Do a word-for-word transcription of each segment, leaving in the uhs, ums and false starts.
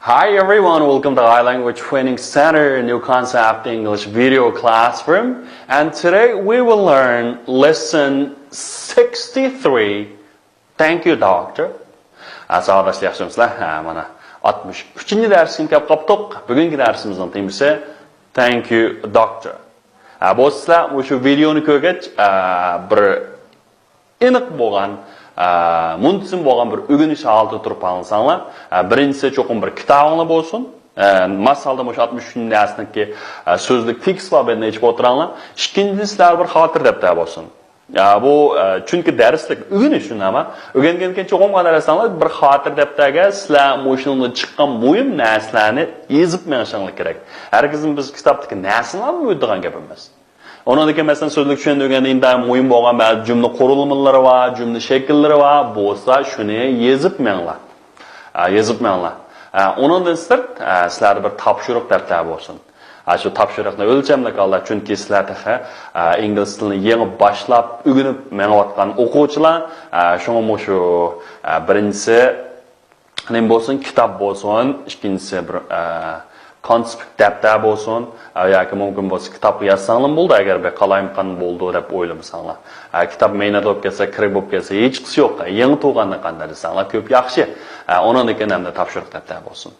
Hi everyone, welcome to I Language Training Center, new concept English video classroom. And today we will learn lesson sixty-three. Thank you, doctor. Ә, сабақдашlar, яхшымысызлар? Ә, мына, алтмыш үшүнчү дәріске келіп қаптық. Бүгінгі дәрісіміздің темасы Thank you, doctor. Ә, бұл сізлер, бұл видеоны көргенде, ә, бір ئېنىق بولغان، ئە، مۇنتىزىم بولغان بىر ئۆگىنىش ھالىتىدە تۇرۇپ ئاڭلىساڭلار، ئە، بىرىنچىسى چوقۇم بىر كىتابىڭلار بولسۇن، ئە، ماس ھالدا مۇشۇ ئاتمىش ئۈچىنچى دەرسنىڭكى، ئە، سۆزلۈك تېكىست بار بەتنى ئېچىپ ئولتۇراڭلار. ئىككىنچىسى سىلەر بىر خاتىرە دەپتەر بولسۇن. يا، بۇ، ئە، چۈنكى دەرسلىك ئۆگىنىش، شۇنداقمۇ؟ ئۆگەنگەندىن كېيىن چوقۇم قانداق دەرسلەرنى بىر خاتىرە دەپتەرگە سىلەر مۇشۇنىڭدىن چىققان مۇھىم نەرسىلەرنى يېزىپ مېڭىشىڭلار كېرەك. ھەرگىزمۇ بىز كىتابتىكى نەرسىلەرنى ئۆگىنىدىغان گەپ ئەمەس. ئۇنىڭدىن كېيىن، مەسىلەن، سۆزلۈك چۈشەندۈرگەندە ئىنتايىن مۇھىم بولغان بەزى جۈملە قۇرۇلمىلىرى بار، جۈملە شەكىللىرى بار، بولسا شۇنى يېزىپ مېڭىڭلار. ئە، يېزىپ مېڭىڭلار. ئە، ئۇنىڭدىن سىرت، ئە، سىلەردە بىر تاپشۇرۇق دەپتەر بولسۇن. ئە، شۇ تاپشۇرۇقنى ئۆلچەملىك ھالدا، چۈنكى سىلەر تېخى، ئە، ئىنگلىز تىلىنى يېڭى باشلاپ ئۆگىنىپ مېڭىۋاتقان ئوقۇغۇچىلار، ئە، شۇڭا مۇشۇ، ئە، بىرىنچىسى، نېمە بولسۇن، كىتاب بولسۇن، ئىككىنچىسى بىر، ئە، كونسپېكت دەپتەر بولسۇن، ئە، ياكى مۇمكىن بولسا كىتابقا يازساڭلارمۇ بولىدۇ، ئەگەر بىر قالايمىقان بولىدۇ دەپ ئويلىمىساڭلار. ئە، كىتاب مەينەت بولۇپ كەتسە، كىرىك بولۇپ كەتسە، ھېچقىسى يوق. يېڭى تۇغاندا قانداق دېسەڭلار كۆپ ياخشى. ئە، ئۇنىڭدىن كېيىن ئەمدى تاپشۇرۇق دەپتەر بولسۇن.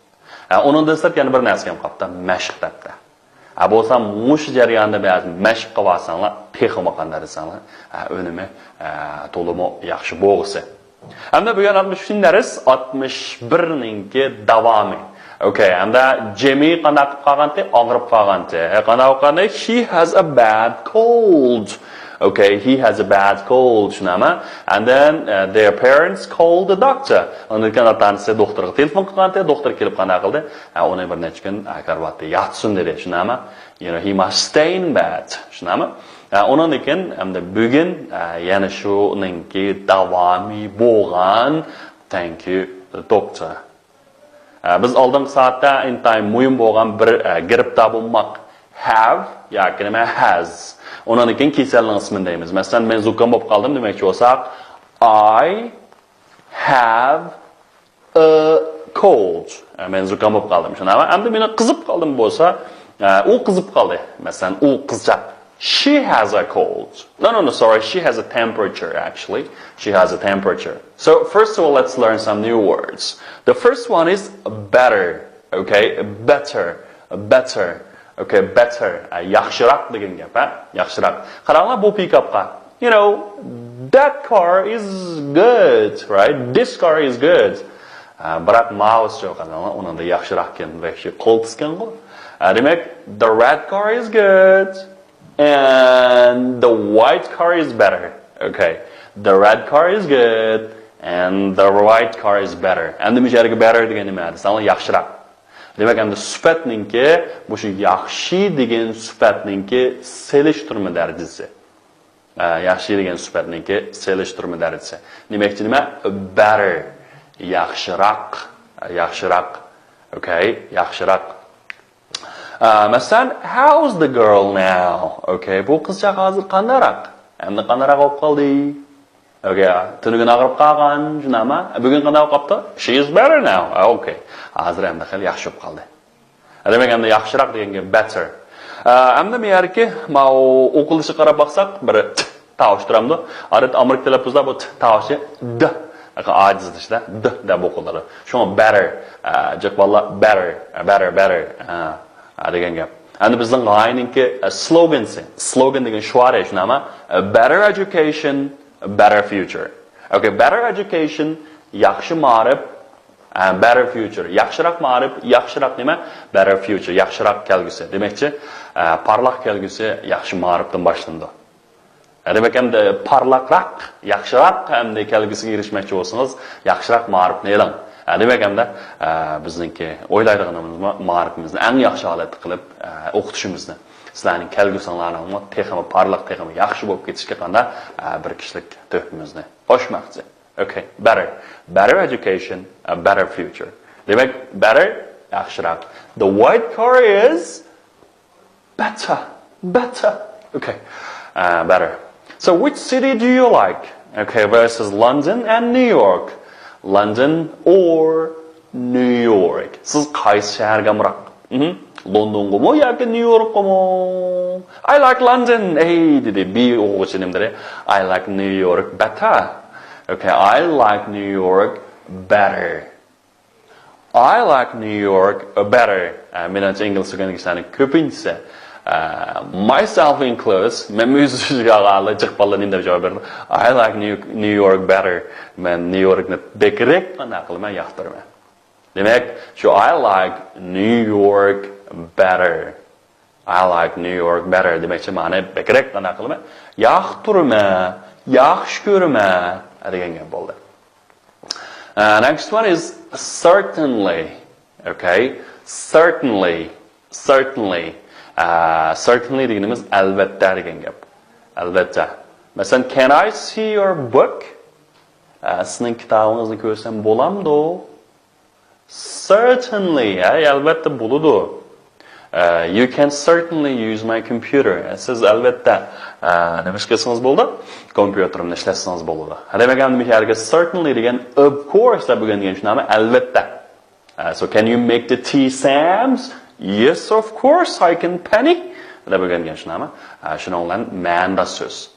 ئە، ئۇنىڭدىن سىرت يەنە بىر نەرسە كەم قاپتۇ، مەشىق دەپتەر. ئە، بولسا مۇشۇ جەرياندا بەزى مەشىققە بارساڭلار، تېخىمۇ قانداق دېسەڭلار، ئە، ئۈنۈمى، ئە، تولىمۇ ياخشى بولغۇسى. ئەمدى بۈگۈن ئاتمىش ئۈچىنچى دەرس، ئاتمىش بىرنىڭكى داۋامى. ئوكەي، ئەمدى جېمى قانداق قىلىپ قالغانتى؟ ئاغرىپ قالغانتى. ئە، قانداق قىلىپ قالغانتى؟ She has a bad cold. Okay, he has a bad cold، شۇنداقمۇ؟ And then, uh, their parents called the doctor. ئاندىن كېيىن ئاتا-ئانىسى دوختۇرغا تېلېفون قىلغانتى، دوختۇر كېلىپ قانداق قىلدى؟ ئە، ئۇنى بىر نەچچە كۈن، ئە، كارىۋاتتا ياتسۇن دېدى، شۇنداقمۇ؟ You know, he must stay in bed، شۇنداقمۇ؟ ئە، ئۇنىڭدىن كېيىن ئەمدى بۈگۈن، ئە، يەنە شۇنىڭكى داۋامى بولغان Thank you, doctor. ئە، بىز ئالدىنقى سائەتتە ئىنتايىن مۇھىم بولغان بىر، ئە، گىرىپتار بولماق، have ياكى نېمە، has. ئۇنىڭدىن كېيىن كېسەلنىڭ ئىسمىنى دەيمىز. مەسىلەن، مەن زۇكام بولۇپ قالدىم دېمەكچى بولساق، I have a cold. ئە، مەن زۇكام بولۇپ قالدىم، شۇنداقمۇ؟ ئەمدى مەن قىزىپ قالدىم بولسا، ئە، ئۇ قىزىپ قالدى. مەسىلەن، ئۇ قىزچاق. She has a cold. No, no, no, sorry. She has a temperature, actually. She has a temperature. So, first of all, let's learn some new words. The first one is better. Okay, better. Better. Okay, better. ئە، ياخشىراق دېگەن گەپ، ھە؟ ياخشىراق. قاراڭلار بۇ پىكاپقا. You know, that car is good, right? This car is good. ئە، بىراق ماۋۇسى يوق، قاراڭلار، ئۇنىڭدا ياخشىراق ئىكەن، ۋەھشىي قولتۇز ئىكەنغۇ. ئە، دېمەك، the red car is good. And the white car is better. Okay. The red car is good. And the white car is better. ئەمدى مۇشۇ يەرگە better دېگەن نېمە دېسەڭلار، ياخشىراق. دېمەك، ئەمدى سۈپەتنىڭكى، مۇشۇ ياخشى دېگەن سۈپەتنىڭكى سېلىشتۇرما دەرىجىسى. ئە، ياخشى دېگەن سۈپەتنىڭكى سېلىشتۇرما دەرىجىسى. دېمەكچى نېمە؟ Better. ياخشىراق. ياخشىراق. Okay. ياخشىراق. ئا، مەسىلەن، how's the girl now? Okay، بۇ قىزچاق ھازىر قانداقراق؟ ئەمدى قانداقراق بولۇپ قالدى؟ Okay، تۈنۈگۈن ئاغرىپ قالغان، شۇنداقمۇ؟ بۈگۈن قانداق بولۇپ قاپتۇ؟ She is better now. ئا، okay. ھازىر ئەمدى خېلى ياخشى بولۇپ قالدى. دېمەك، ئەمدى ياخشىراق دېگەن گەپ better. ئا، ئەمدى بۇ يەردىكى ماۋۇ ئوقۇلۇشىغا قاراپ باقساق، بىر ت تاۋۇش تۇرامدۇ؟ ئادەتتە ئامېرىكا تەلەپپۇزلار بۇ ت تاۋۇشى د، ئاجىزلىتىشتە د دەپ ئوقۇلىدۇ. شۇڭا better، ئە، جىق بالىلار better، better، better، ئە، ئە، دېگەن گەپ. ئەمدى بىزنىڭ غايىنىڭكى، ئە، سلوگىنسى، سلوگان دېگەن شوئارى شۇنداقمۇ؟ Better education, better future. Okay, better education، ياخشى مائارىپ، ئە، better future، ياخشىراق مائارىپ، ياخشىراق نېمە؟ Better future، ياخشىراق كەلگۈسى. دېمەكچى، ئە، پارلاق كەلگۈسى ياخشى مائارىپتىن باشلىنىدۇ. دېمەك، ئەمدى پارلاقراق، ياخشىراق ئەمدى كەلگۈسىگە ئېرىشمەكچى بولسىڭىز، ياخشىراق مائارىپنى ئېلىڭ. دېمەك، ئەمدى، ئە، بىزنىڭكى ئويلايدىغىنىمىز ما-، مائارىپىمىزنى ئەڭ ياخشى ھالەتتە قىلىپ، ئە، ئوقۇتۇشىمىزنى، سىلەرنىڭ كەلگۈسىڭلارنىڭمۇ تېخىمۇ پارلاق، تېخىمۇ ياخشى بولۇپ كېتىشىگە قانداق، ئە، بىر كىشىلىك تۆھپىمىزنى قوشماقچى. Okay, better. Better education, a better future. دېمەك، better، ياخشىراق. The white car is Better, better. Okay, uh, better. So which city do you like? Okay, versus London and New York. London or New York. سىز قايسى شەھەرگە ئامراق؟ مھم. لوندونغىمۇ ياكى نيۇ يوركقىمۇ؟ I like London. ئەي، دېدى بى ئوقۇغۇچى نېمىدىرى. I like New York better. Okay, I like New York better. I like New York better. ئە، مېنىڭچە ئىنگلىز ئۆگەنگۈچىلەرنىڭ كۆپىنچىسى، ئە، myself included، مەنمۇ ئۆز ئىچىگە ئالغانلا جىق بالىلار نېمە دەپ جاۋاب بېرىدۇ؟ I like New, New York better. مەن نيۇ يوركنى بەكرەك، قانداق قىلىمەن، ياقتۇرىمەن. دېمەك، شۇ I like New York better. I like New York better دېمەكچى، مەنى بەكرەك قانداق قىلىمەن؟ ياقتۇرىمەن، ياخشى كۆرىمەن دېگەن گەپ بولدى. Uh, next one is certainly. Okay, certainly, certainly. Uh, certainly دېگىنىمىز ئەلۋەتتە دېگەن گەپ. ئەلۋەتتە. مەسىلەن، can I see your book? Uh, سىزنىڭ كىتابىڭىزنى كۆرسەم بولامدۇ؟ Certainly, ھە، ئەلۋەتتە بولىدۇ. Uh, you can certainly use my computer. سىز ئەلۋەتتە، ئە، نېمە ئىش قىلسىڭىز بولىدۇ؟ كومپيۇتېرىمنى ئىشلەتسىڭىز بولىدۇ. ھە، دېمەك، ئەمدى مۇشۇ يەرگە certainly دېگەن of course دەپ ئۆگەنگەن شۇ نامە ئەلۋەتتە. Uh, so can you make the tea, Sam? Yes, of course I can, Penny. دەپ ئۆگەنگەن شۇ نامە. ئە، شۇنىڭ بىلەن مەنىداش سۆز.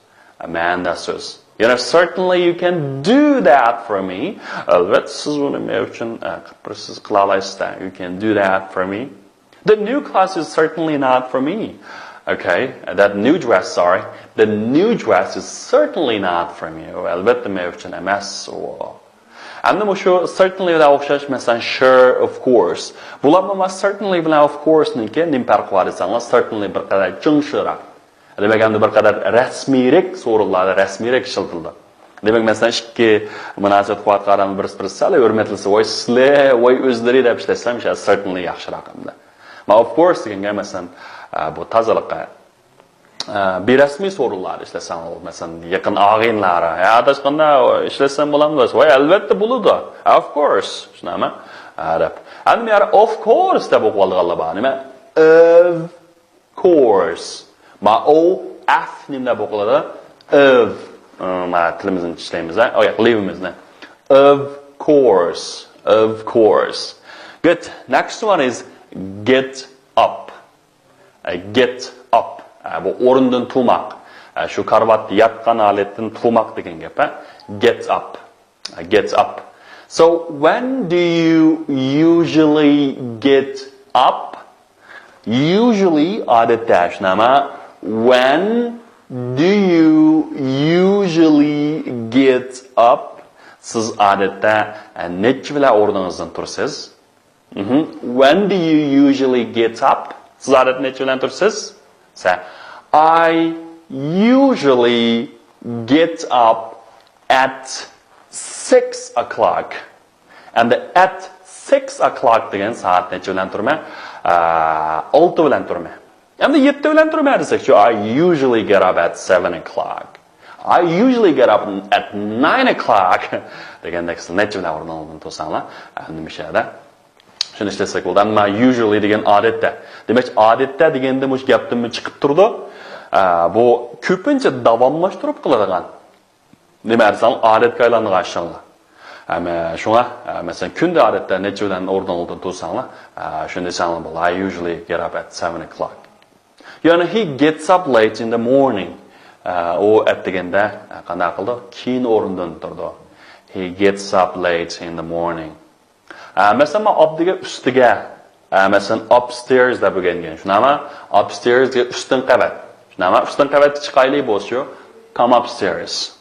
مەنىداش سۆز. You know, certainly you can do that for me. ئەلۋەتتە، سىز بۇنى مەن ئۈچۈن، ئە، قىلىپ بېرىسىز، قىلالايسىز-دە. You can do that for me. The new class is certainly not for me. Okay, that new dress, sorry. The new dress is certainly not for me. ئۇ ئەلۋەتتە مەن ئۈچۈن ئەمەس ئۇ. ئەمدى مۇشۇ certainly بىلەن ئوخشاش، مەسىلەن، sure، of course. بۇلارمۇ مانا certainly بىلەن of course نىڭكى نېمە پەرقى بار دېسەڭلار، certainly بىر قەدەر چىڭ شىراق. دېمەك، ئەمدى بىر قەدەر رەسمىيرەك سورۇنلاردا رەسمىيرەك ئىشلىتىلىدۇ. دېمەك، مەسىلەن، ئىككى مۇناسىۋەت قىلىۋاتقان ئادەم بىرسى بىرسى سەل ھۆرمەتلىسە، ۋاي سىلەر، ۋاي ئۆزلىرى دەپ ئىشلەتسەم، شۇ certainly ياخشىراق ئەمدى. مانا of course دېگەنگە، مەسىلەن، ئە، بۇ تازىلىققا، ئە، بىرەسمىي سورۇنلاردا ئىشلەتسەڭ، مەسىلەن، يېقىن ئاغىنىلەر، ھە، ئاداشقاندا ئىشلەتسەم بولامدۇ؟ ۋاي ئەلۋەتتە بولىدۇ. Of course. شۇنداقمۇ؟ ھە، دەپ. ئەمدى بۇ يەردە of course دەپ ئوقۇۋالغانلار بار. نېمە؟ Of course. ما ئو ئەف نېمە دەپ ئوقۇلىدۇ؟ Of. ئى، ما تىلىمىزنى چىشلەيمىز، ھە؟ ئو ياق، لىۋىمىزنى. Of course. Of course. Good. Next one is get up. ئە، get up. ئە، بۇ ئورۇندىن تۇرماق. ئە، شۇ كارىۋاتتا ياتقان ھالەتتىن تۇرماق دېگەن گەپ، ھە؟ Get up. Get up. So, when do you usually get up? Usually، ئادەتتە، شۇنداقمۇ؟ When do you usually get up? سىز ئادەتتە، ئە، نەچچە بىلەن ئورنىڭىزدىن تۇرىسىز؟ مھم. When do you usually get up? سىز ئادەتتە نەچچە بىلەن تۇرىسىز؟ سە، I usually get up at six o'clock. ئەمدى at six o'clock دېگەن سائەت نەچچە بىلەن تۇرىمەن؟ ئە، ئالتە بىلەن تۇرىمەن. ئەمدى يەتتە بىلەن تۇرىمەن دېسەكچۇ، I usually get up at seven o'clock. I usually get up at nine o'clock. دېگەندەك، سىز نەچچە بىلەن ئورنىڭىزدىن تۇرساڭلار، ئە، نېمە ئىش يەردە؟ شۇنى ئىشلەتسەك بولىدۇ. ئەمما usually دېگەن ئادەتتە. دېمەك، ئادەتتە دېگەندە مۇشۇ گەپتىنمۇ چىقىپ تۇرىدۇ. ئە، بۇ كۆپىنچە داۋاملاشتۇرۇپ قىلىدىغان. نېمە دېسەڭ، ئادەتكە ئايلانغان ئىشىڭلار. ئەمما شۇڭا، ئە، مەسىلەن، كۈندە ئادەتتە نەچچە بىلەن ئورنىڭىزدىن تۇرساڭلار، ئە، شۇنى دېسەڭلار بولىدۇ. I usually get up at seven o'clock. يەنى he gets up late in the morning. ئە، ئۇ ئەتىگەندە، ئە، قانداق قىلىدۇ؟ كېيىن ئورنىدىن تۇرىدۇ. He gets up late in the morning. ئە، مەسىلەن، مانا up دېگەن ئۈستىگە. ئە، مەسىلەن، upstairs دەپ ئۆگەنگەن. شۇنداقمۇ؟ Upstairs دېگەن ئۈستۈن قەۋەت. شۇنداقمۇ؟ ئۈستۈن قەۋەتكە چىقايلى بولسىچۇ، come upstairs.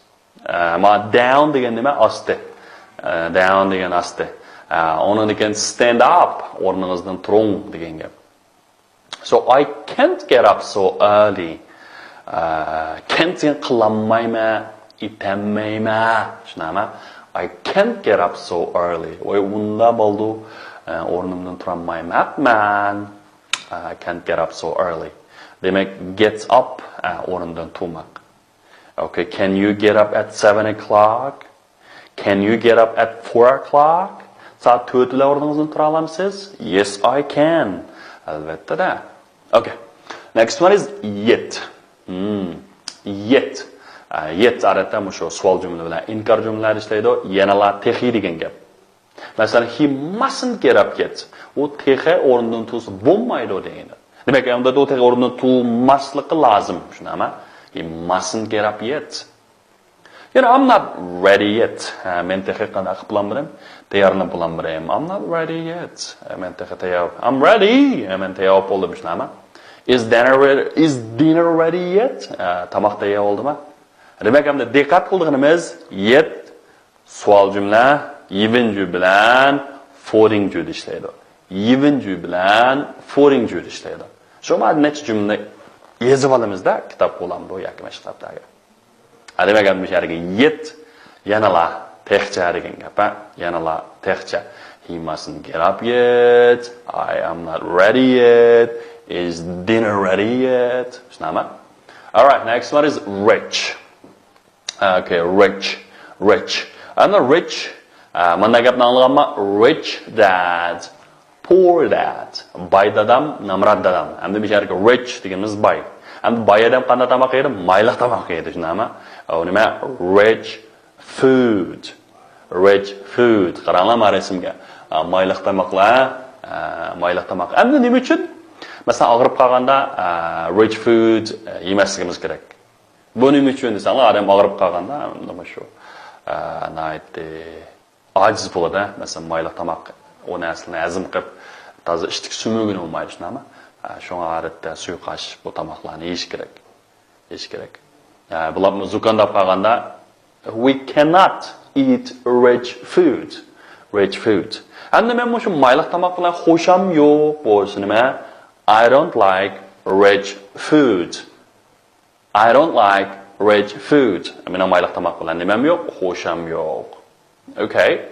ئە، مانا down دېگەن نېمە؟ ئاستى. ئە، down دېگەن ئاستى. ئە، ئۇنىڭدىن كېيىن stand up، ئورنىڭىزدىن تۇرۇڭ دېگەن گەپ. So I can't get up so early. ئە، can't دېگەن قىلالمايمەن، ئېتەلمەيمەن. شۇنداقمۇ؟ I can't get up so early. ۋاي، ئۇنداق بولىدۇ. ئە، ئورنۇمدىن تۇرالمايمەن. ئە، I can't get up so early. دېمەك، get up، ئە، ئورنىدىن تۇرماق. Okay, can you get up at seven o'clock? Can you get up at four o'clock? سائەت تۆت بىلەن ئورنىڭىزدىن تۇرالامسىز؟ Yes, I can. ئەلۋەتتە دە. Okay. Next one is yet. Hmm. Yet. ئە، yet ئادەتتە مۇشۇ سوئال جۈملە بىلەن ئىنكار جۈملىلەردە ئىشلەيدۇ. يەنىلا تېخى دېگەن گەپ. مەسىلەن، he mustn't get up yet. ئۇ تېخى ئورنىدىن تۇرسا بولمايدۇ دېگەن. دېمەك، ئەمدى ئۇ تېخى ئورنىدىن تۇرماسلىقى لازىم. شۇنداقمۇ؟ He mustn't get up yet. يەنە I'm not ready yet. ھە، مەن تېخى قانداق قىلىپ بولالمىدىم؟ تەييارلىنىپ بولالمىدىم. I'm not ready yet. ھە، مەن تېخى تەييار. I'm ready. ھە، مەن تەييار بولۇپ بولدۇم، شۇنداقمۇ؟ Is dinner ready? Is dinner ready yet? ھە، تاماق تەييار بولدىمۇ؟ دېمەك، ئەمدى دىققەت قىلىدىغىنىمىز yet سوئال جۈملە، even جۈ بىلەن foreign جۈدە ئىشلەيدۇ. Even جۈ بىلەن foreign جۈدە ئىشلەيدۇ. شۇڭا نەچچە جۈملە يېزىپ ئالىمىزدا، كىتاب قولامدۇ ياكى مەشىق دەپتەرگە. ھە، دېمەك، مۇشۇ يەرگە yet يەنىلا تېخىچە دېگەن گەپ، ھە؟ يەنىلا تېخىچە. He mustn't get up yet. I am not ready yet. Is dinner ready yet? شۇنداقمۇ؟ Alright, next one is rich. Okay, rich, rich. ئەمدى rich، ئە، مانا گەپنى ئاڭلىغانما؟ Rich dad, poor dad. باي دادام، نامرات دادام. ئەمدى بۇ يەردىكى rich دېگىنىمىز باي. ئەمدى باي ئادەم قانداق تاماق يەيدۇ؟ مايلىق تاماق يەيدۇ، شۇنداقمۇ؟ ئۇ نېمە؟ Rich food. Rich food. قاراڭلار مانا رەسىمگە. ئە، مايلىق تاماقلار، ئە، مايلىق تاماق. ئەمدى نېمە ئۈچۈن؟ مەسىلەن، ئاغرىپ قالغاندا، ئە، rich food، ئە، يېمەسلىكىمىز كېرەك. بۇ نېمە ئۈچۈن دېسەڭلار، ئادەم ئاغرىپ قالغاندا، مانا شۇ، ئە، ناھايىتى ئاجىز بولىدۇ. مەسىلەن، مايلىق تاماق، ئۇ نەرسىلەرنى ھەزىم قىلىپ، تازا ئىچىدىكى سۈمۈرگىنى بولمايدۇ، شۇنداقمۇ؟ ئە، شۇڭا ئادەتتە سۇيۇقئاش بۇ تاماقلارنى يېيىش كېرەك. يېيىش كېرەك. ئە، بولۇپمۇ زۇكامداپ قالغاندا، we cannot eat rich food. Rich food. ئەمدى مەن مۇشۇ مايلىق تاماق بىلەن خۇشام يوق بولسا نېمە؟ I don't like rich food. I don't like rich food. مېنىڭ مايلىق تاماق بىلەن نېمەم يوق؟ خۇشام يوق. Okay.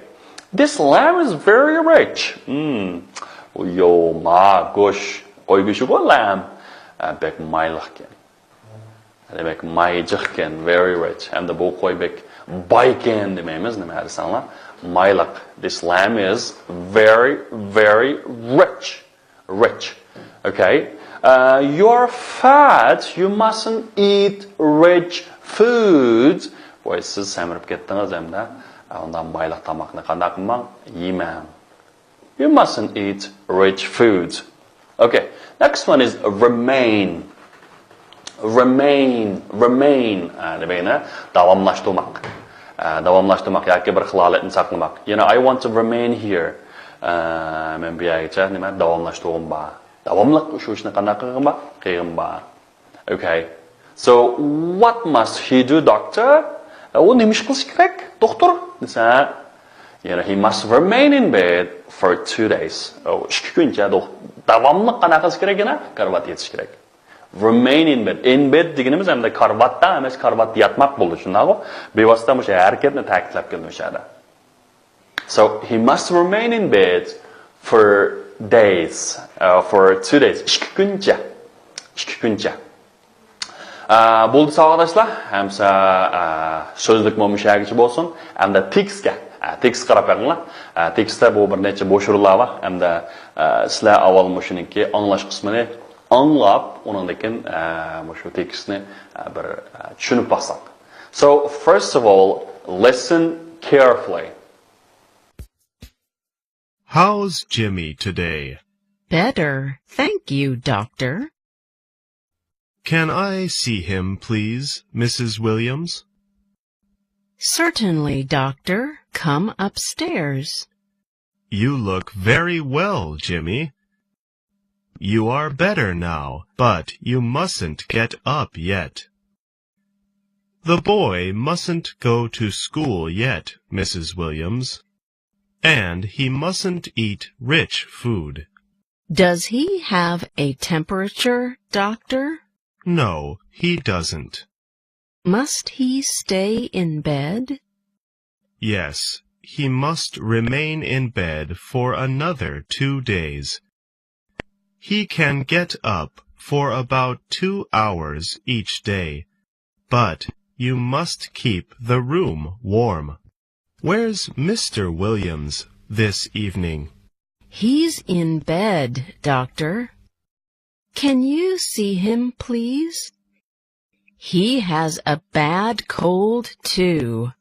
This lamb is very rich. Hmm. يوما گۆش، قوي گۆشىغۇ lamb. ئە، بەك مايلىقكەن. دېمەك، مايجىقكەن، very rich. ھەمدە بۇ قوي بەك بايكەن دېمەيمىز، نېمە دېسەڭلار؟ مايلىق. This lamb is very, very rich. Rich. Okay. Uh, you're fat. You mustn't eat rich food. ۋاي، سىز سەمرىپ كەتتىڭىز ئەمدى. ئۇنداق مايلىق تاماقنى قانداق قىلماڭ؟ يېمەڭ. You mustn't eat rich food. Okay. Next one is remain. Remain, remain. ئە، دېمەينە، داۋاملاشتۇرماق. ئە، داۋاملاشتۇرماق ياكى بىر خىل ھالەتنى ساقلىماق. You know, I want to remain here. ئە، مەن بۇ يەرگىچە نېمە، داۋاملاشتۇرغۇم بار. داۋاملىق شۇ ئىشنى قانداق قىلغۇم بار؟ قىلغۇم بار. Okay. So, what must he do, doctor? ئە، ئۇ نېمە ئىش قىلىشى كېرەك، دوختۇر؟ دېسە، you know, he must remain in bed for two days. ئۇ ئىككى كۈنچە دوخ-، داۋاملىق قانداق قىلىشى كېرەك يەنە؟ كارىۋاتتا يېتىشى كېرەك. Remain in bed. In bed دېگىنىمىز ئەمدى كارىۋاتتا ئەمەس، كارىۋاتتا ياتماق بولىدۇ، شۇنداقغۇ؟ بىۋاسىتە مۇشۇ ھەرىكەتنى تەكىتلەپ كېلىدۇ مۇشۇ يەردە. So, he must remain in bed for days, uh, for two days. ئىككى كۈنچە. ئىككى كۈنچە. ئە، بولدى ساۋاقداشلار، ھەمسە، ئە، سۆزلۈكمۇ مۇشۇ يەرگىچە بولسۇن. ئەمدى تېكىستكە، ئە، تېكىستكە قاراپ بېقىڭلار. ئە، تېكىستتە بۇ بىر نەچچە بوش ئورۇنلار بار. ئەمدى، ئە، سىلەر ئاۋۋال مۇشۇنىڭكى ئاڭلاش قىسمىنى ئاڭلاپ، ئۇنىڭدىن كېيىن، ئە، مۇشۇ تېكىستنى، ئە، بىر، ئە، چۈشىنىپ باقساڭ. So, first of all, listen carefully. How's Jimmy today? Better, thank you, doctor. Can I see him, please, Missus Williams? Certainly, doctor. Come upstairs. You look very well, Jimmy. You are better now, but you mustn't get up yet. The boy mustn't go to school yet, Missus Williams. And he mustn't eat rich food. Does he have a temperature, doctor? No, he doesn't. Must he stay in bed? Yes, he must remain in bed for another two days. He can get up for about two hours each day, but you must keep the room warm. Where's Mister Williams this evening? He's in bed, doctor. Can you see him, please? He has a bad cold, too.